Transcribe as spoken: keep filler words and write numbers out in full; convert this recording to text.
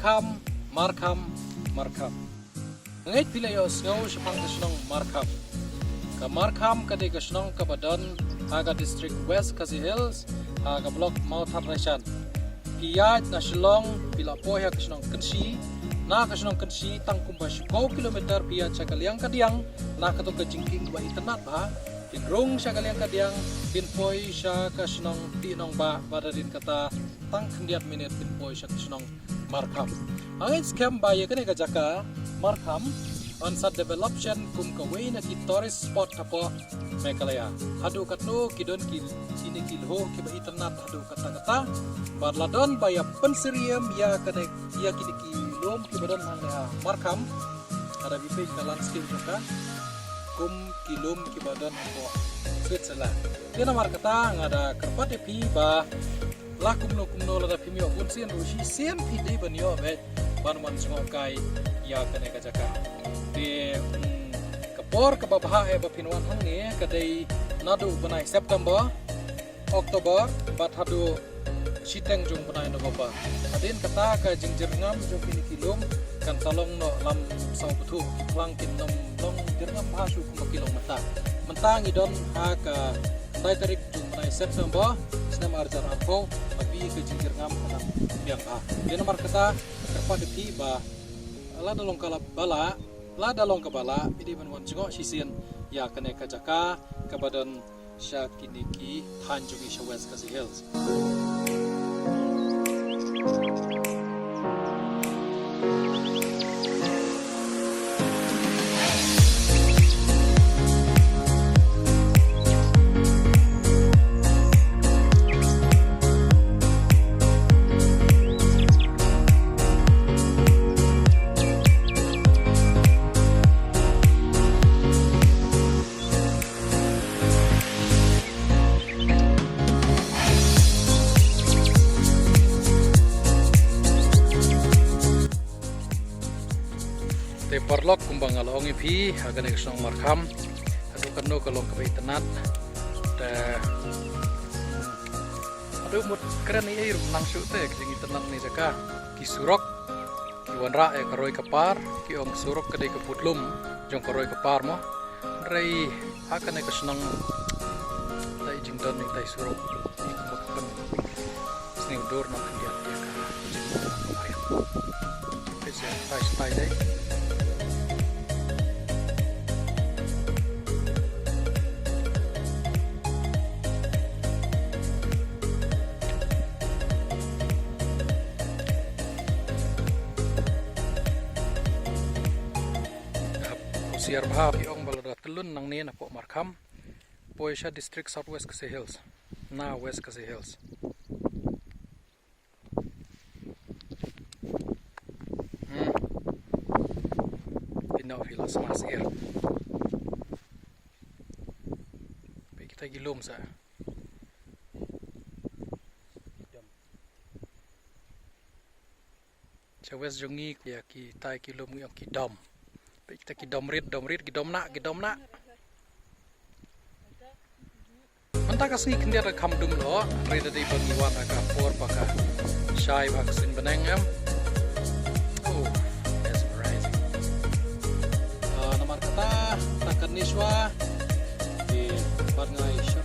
Markham, Markham, Markham. Ngeit phi la ïohsngew shaphang ka shnong Markham. Ka Markham ka dei ka shnong kaba don ha ka district West Khasi Hills, ha ka block Mawthadraishan. Phi ïaid na Shillong, phi la poi ha ka shnong Kynshi. Na ka shnong Kynshi tang kumba shiphew kilometer phi ïaid sha ka liang ka diang, na kato ka jingkieng ba itynnad bha. Phin rung sha ka liang ka diang, phin poi sha ka shnong Tihnongbah, bad hadien kata tang khyndiat minit phin poi sha ka shnong Markham. Nga ngeit skhem ba ïa kane ka jaka Markham yn sa develop shen kum kawei na ki tourist spot hapoh Meghalaya. Haduh katno ki don ki, kine ki lhok kiba itynnad haduh katta katta. Bad la don ba ïa pynsyriem ïa kane, ïa kine ki lum kiba don hangne ha Markham. Lada phi peit ka landscape jong ka kum ki lum kiba don hapoh Switzerland. Te namar kata nga da kyrpad ïa phi ba la kumno kumno lada phim ïoh bunsien ruh shisien phi dei ban ïoh beit ban wan jngohkai ïa kane ka jaka. Te, mm, ka por kaba bha eh ba phin wan hangne ka dei naduh bnai September, October bad haduh shiteng jong bnai November. Hadien kata ka jingjyrngam jong kine ki lum kan sa long noh lam saw bthuh, ki phlang kin nym long jyrngam bha shuh kumba ki long mynta. Mynta ngi don ha ka khyndai tarik jong bnai September, snem arhajar arphew, api ka jingjyrngam ka dang biang bha. Ïa namar kata kyrpad ïa phi ba lada long kaba lah, lada long kaba lah, phi dei ban wan jngoh shisien ïa kane ka jaka kaba don sha kine ki thaiñ jong ngi sha West Khasi Hills. Te paralok, kumba nga la ong ïa phi, ha kane ka shnong Markham haduh katno ka long kaba itynnad. Te haduh mut kren ei ei ruh nang shuh te ka jingitynnad ne jaka. Ki surok ki wanrah ïa ka roi ka par, ki ong surok ka dei ka budlum jong ka roi ka par mo. Hynrei ha kane ka shnong, tai jingdon ne tai surok, ïa ka mut pynsniew dur na khyndiat ïa ka jingdon ka mariang. Peit sha tai sha tai dei. Husiar bha, ki ong ba lada tyllun nangne napoh Markham, poi sha district South West Khasi Hills, na West Khasi Hills. Hmm. Ino phi la sma sir. Peit kita ki lum sa. Sha West jong ngi ïa kitai ki lum ngi ong ki dom. Peit kita ki dom rit, dom rit, ki dom nah, ki dom nah. Mynta ka sngi khyndiat ka kham dum noh, hynrei da dei ba ngi wan ha ka por ba ka shai bha ka suiñ bneng em. Oh, mesmerizing. Ah, namar kata, ta kan ni shwa. Te, bad ngai sha